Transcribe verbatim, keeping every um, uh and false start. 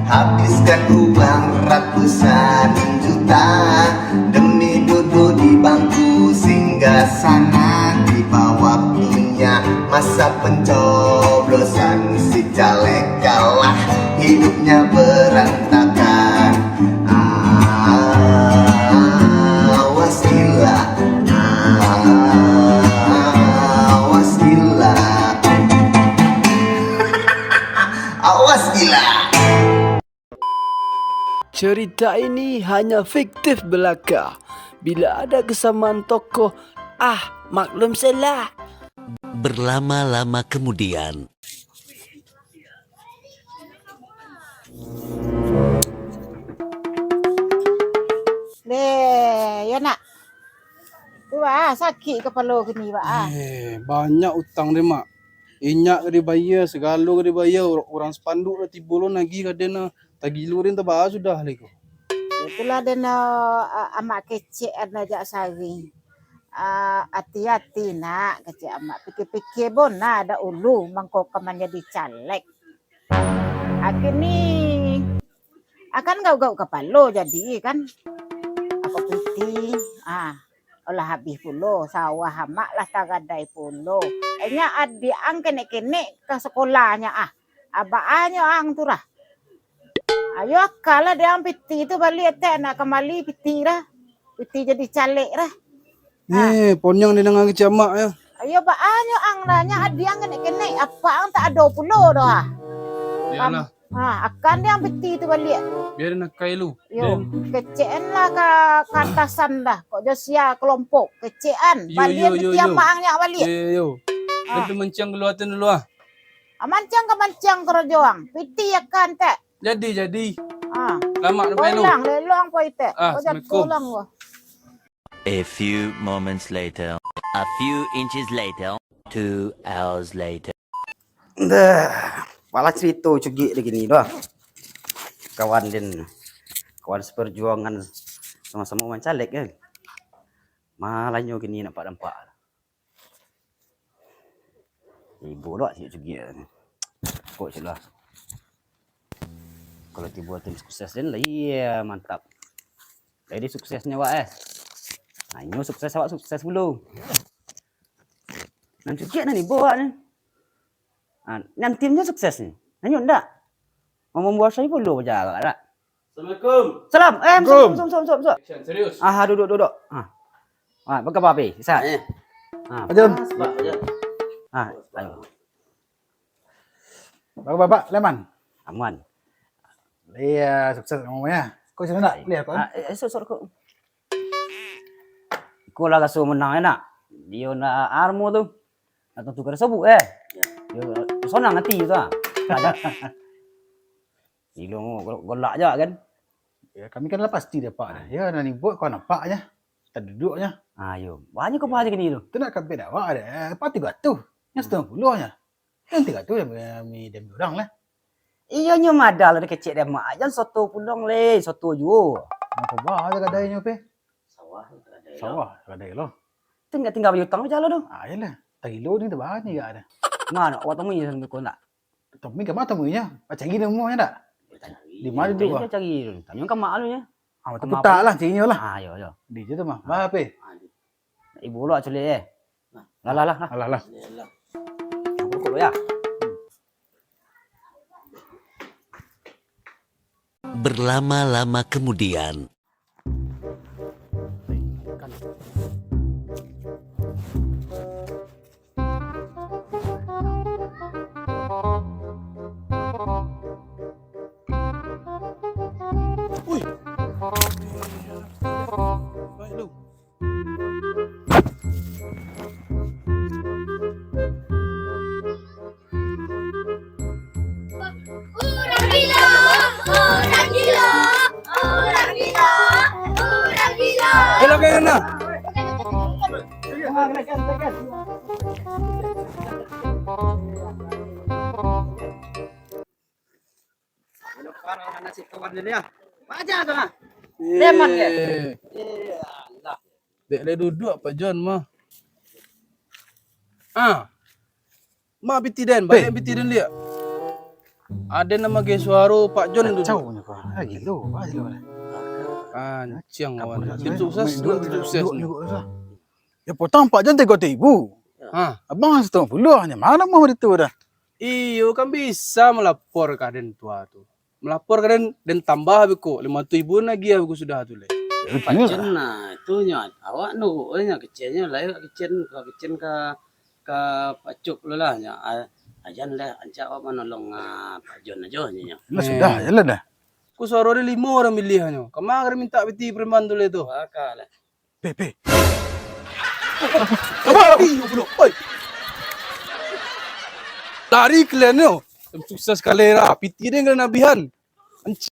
Habiskan uang ratusan juta demi duduk di bangku singgah sana, di bawah punya masa pencoblosan, si caleg kalah, hidupnya berantakan. Awas gila, awas gila. Awas gila. Cerita ini hanya fiktif belaka. Bila ada kesamaan tokoh, ah, maklum salah. Berlama-lama kemudian. Deh, yo nak. Tu ah, sakik kapalo kini, Pak ah. Eh, banyak utang deh, Mak. Inyak ka dibayia, sagalo ka dibayia, ur-, urang spanduk lah tibo lo nagih ka den lah. Tagilo den tabaa sudah lai ko. Itulah den, ah, amak kecek an ajak saring. Ah, ati-ati nak, kecek amak, pikia-pikia bona dahulu mangko ka manjadi caleg. Akhirnyo akan gauk-gauk kapalo jadi kan. Apo piti, ah, lah abih pulo, sawah amak lah tagadai pulo. Inyo adiak ang kenek-kenek ka sakolahnyo ah. Abaanyo ang tu lah. Ayo, akalah dek ang piti tu baliak, tek, nak kambali piti dah. Piti jadi caleg dah. Ah. Eh, poniang didanga kecek amak yo. Ayo, baanyo ang lah, nyo adiak ang kenek-kenek, apak ang tak ado pulo doh ah. Iyolah. Ha, akan dek ang piti tu baliak. Bia den akai lu. Yo, kecek an lah ka, ka atasan dah. Kok jo sia kelompok, kecek an. Yo, baliak yo, yo, piti yo. Amak ang nyo baliak. Yo, yo, yo. Ah. Tapi mancang kalua tu dulu ah. Ah, mancang ka mancang karajo ang. Piti akan, tek. Jadi, jadi. Ah. Selamat sampai lu. Pulang, lelong poi, tek. Ah, assalamualaikum. Pulang gua. A few moments later. A few inches later. Two hours later. Dah, apolah carito Cugik dek kini doh. Kawan den, kawan seperjuangan samo-samo mancalek kan. Malah nyo kini nampak-nampak. Ibo doh si Cugik. Kok sudah. Kalau tibo tim sukses den lah, iyo, mantap. Jadi suksesnyo awak eh. Nah, inyo sukses, awak sukses pulo. Nan Cugik nan ibo awak ni. Ah, nan timnyo sukses ni. Nah, inyo ndak. Mau mambuasai pulo bajarak dak? Assalamualaikum. Salam. Eh, salam, salam, salam, salam, salam. Action, serius. Ah, duduk, duduk. Ah. Ah, baa kaba, Pi? Sehat? Eh. Ah. Pak Jun. Pak Jun. Ah, ayo. Baa kaba, Pak? Aman? Aman. Iyo, sukses samo yo. Kok sudah nak kuliah, kok? Ah, eh, esok, esok, kok. Iko lah raso menang, yo nak. Dio nak armo tu. Nak tantu ka sobok, eh. Yo. Yo, sonang ati tu ah. Ado. Gilo, gol-, golak je kan. Yo, kami kan lah pasti dek apak dah. Yo, nan ibo kawan apak je. Taduduak je. Ah, yo. Banyak ko paja kini tu. Tu nak kabek dek awak dah. Eh, apak tigo ratuih. Nyo satangah puluah je. Nan tigo ratuih kami dek urang lah. Iyo, nyo modal lah kecek dek amak. Jan soto pulang leh, soto juo. Apo bah ado gadai nyo, Pi? Sawah tu gadai lo. Sawah gadai lo. Tingga-tingga bayutang bajalo tu. Ah, iyolah. Tagilo ni tabani gak ado. Mano awak tamui sampai ko nak? Tommy ka ma tomuinyo? Cari di rumahnyo ndak? Di ma duduak? Cari, cari. Tanyo ka mak lu nyo. Ah, ka mak putak lah carinyo lah. Ah, yo, yo. Di situ mah. Bah, Pi. Ibo lo culik eh. Lah, lah, lah, lah. Alah, lah. Rokok lu yo. Berlama-lama kemudian. Ui. Baik lu. Urang gilo, urang gilo, urang gilo, urang gilo. Elok, elok, nah. Aduh, parah lah nasib kawan ni, ah. Paja tu, ah. Preman, ya? Eh. Eh, alah. Dek lai duduak, Pak John, mah. Ah. Ma piti den, baliak piti den liak. Ado nan mageh suaro Pak Jon tu. Kacau nyo, Pak. Ah, gilo, Pak, gilo, Pak. Anciang kawan. Tim sukses, tim sukses. Yo, potong Pak Jon tigo ribu. Ha. Abang satangah puluah, nyo ma namuah itu dah? Iyo, kan bisa malapor ka den tua tu. Malapor ka den, den tambah beko, limo ratuih ribu lagi beko sudah tu leh. Pak Jon nah, itu nyo, awak nurut nyo, keceknyo lah, kecek ka, kecek ka, ka Pak Cok lo lah nyo. A-, ajan lah, ancak awak manolong, ah, Pak Jon ajo nyo. Lah sudah, jalan dah. Ku suaro ado limo urang miliah nyo. Kama ka den mintak piti preman tu leh tu? Baka lah. Pe, pe. Apa? Ih, goblok. Oi. Lari kalian nyo. Sukses kalian lah. Piti den kalian abihan. Anjing.